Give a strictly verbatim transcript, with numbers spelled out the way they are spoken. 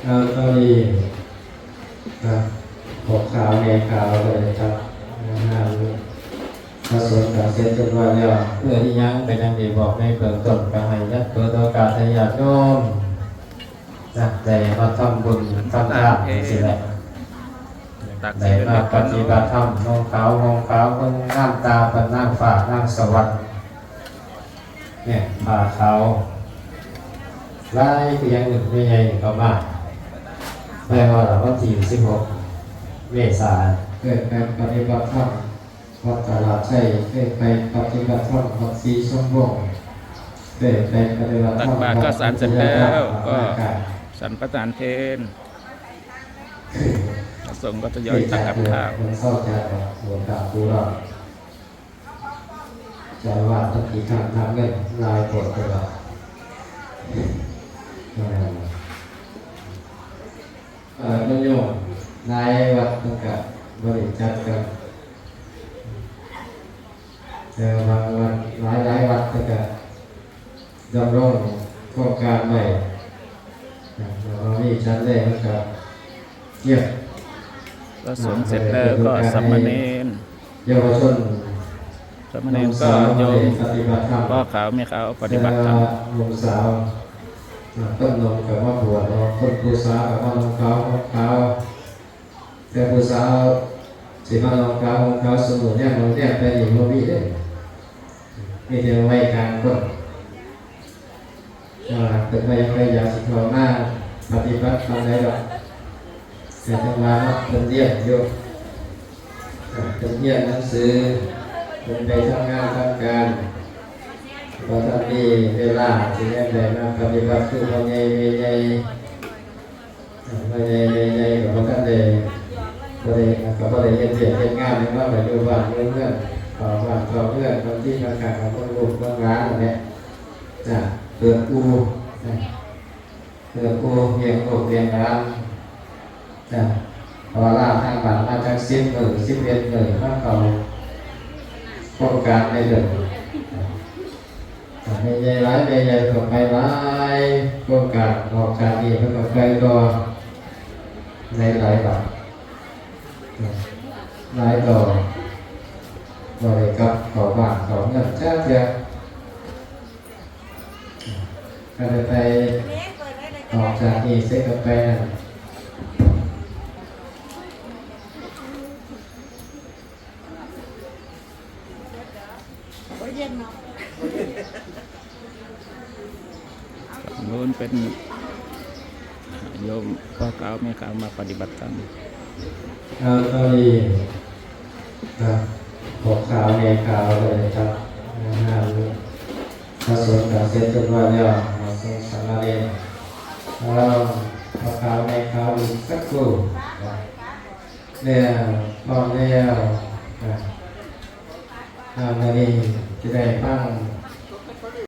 ครับ ตอนนี้ ครับ พวกขาวแม่ขาวเลยครับ งานพระสงฆ์กล่าวเสร็จเรียบร้อยแล้ว เพื่อที่ยังก็ยังได้บอกในเบื้องต้น ก็ให้ยัดเปิดโอกาสให้ญาติโยมนะ ได้มาทำบุญทำทานจังซี้แหละ ตัก ได้ สิเป็น มา เด็ก ปฏิบัติธรรม นุ่งขาวห่มขาว เบิ่งงามตาปานนางฟ้านางสวรรค์ เนี่ย ผ้าขาว ลายคือยังหนึ่งไม่ใหญ่ก็มา ไปว่าละวันที่สิบหก เมษา เกิดการปฏิบัติธรรม วัดตลาดชัย เคยไปปฏิบัติธรรมวัดศรีสมพงษ์ เคยไปปฏิบัติธรรม ตักบาตรข้าวสารเสร็จแล้ว วัดศรีสมพงษ์ ก็ วัดอากาศ สันประทานเพล พระสงฆ์ก็ทยอยตักกับข้าว มันเข้าใจว่าหลวงตาผู้รอด เจ้าอาวาสต้องกี่ครั้งนับเงินหลายโพดเลยว่า เอ่อ เอ่อ โยม หลายวัดเพิ่นก็บ่ได้จัดกัน แต่บางวัด หลายๆวัดเพิ่นก็ดำรงโครงการไว้ นะ แล้วก็มีจัดได้มันก็เงียบ พระสงฆ์เสร็จแล้วก็สามเณร เยาวชน สามเณรก็โยม ปฏิบัติธรรม พ่อขาวแม่ขาวปฏิบัติธรรม แต่ว่าหนุ่มสาว อ่า ต้นนมกับว่าบวชเนาะ คนผู้สาวกับว่านุ่งขาวห่มขาว แต่ผู้สาวสิมานุ่งขาวห่มขาว สมุนเนี่ยมันเนี่ยไปนี่บ่มีเด้ มีแต่ไว้กลางคน อ่า เป็นไปไปอยากสิเข้ามาปฏิบัติธรรมได้ดอก แต่จังหวะเนาะ เพิ่นเรียนอยู่ เพิ่นเรียนหนังสือ เพิ่นไปทำงานทำการ บ่ทันมีเวลาสิแนมใดมาปฏิบัติคือพ่อใหญ่แม่ใหญ่ พ่อใหญ่แม่ใหญ่ก็บ่ทันได้ บ่ได้ ก็บ่ได้เฮ็ดเวียกเฮ็ดงานหยังเนาะ ก็อยู่บ้านอยู่เรือน เฝ้าบ้านเฝ้าเรือน บางทีก็กะเบิ่งลูกเบิ่งหลานนั่นแหละ จ้ะ เปิดอู่ จ้ะ เพื่อผู้เลี้ยงลูกเลี้ยงหลาน จ้ะ เพราะว่าลาทางบ้านมาจักสิบมื้อ สิบเอ็ดมื้อ มาเข้าโครงการในเดือน จ้ะ แม่ใหญ่หลาย แม่ใหญ่ก็ไปหลายโครงการ ออกจากนี้เพิ่นก็ไปต่อในหลายวัด จ้ะ หลายต่อ บ่ได้กลับเข้าบ้านเข้าเมืองจักเทื่อ ก็จะไปออกจากนี่เสร็จก็ไปนั่น โอ้ย เย็นเนาะ นู้นเป็นโยมพ่อขาวแม่ขาวมาปฏิบัติธรรม ครับ ตอนนี้ ครับ พวกขาวแม่ขาวเลยครับ งานพระสงฆ์กล่าวเสร็จเรียบร้อยแล้ว มาส่งสามเณร แล้วพวกขาวแม่ขาวอีกสักครู่ ครับ แล้ว พร้อมแล้ว ครับ อ่า มื้อนี้สิได้ฟัง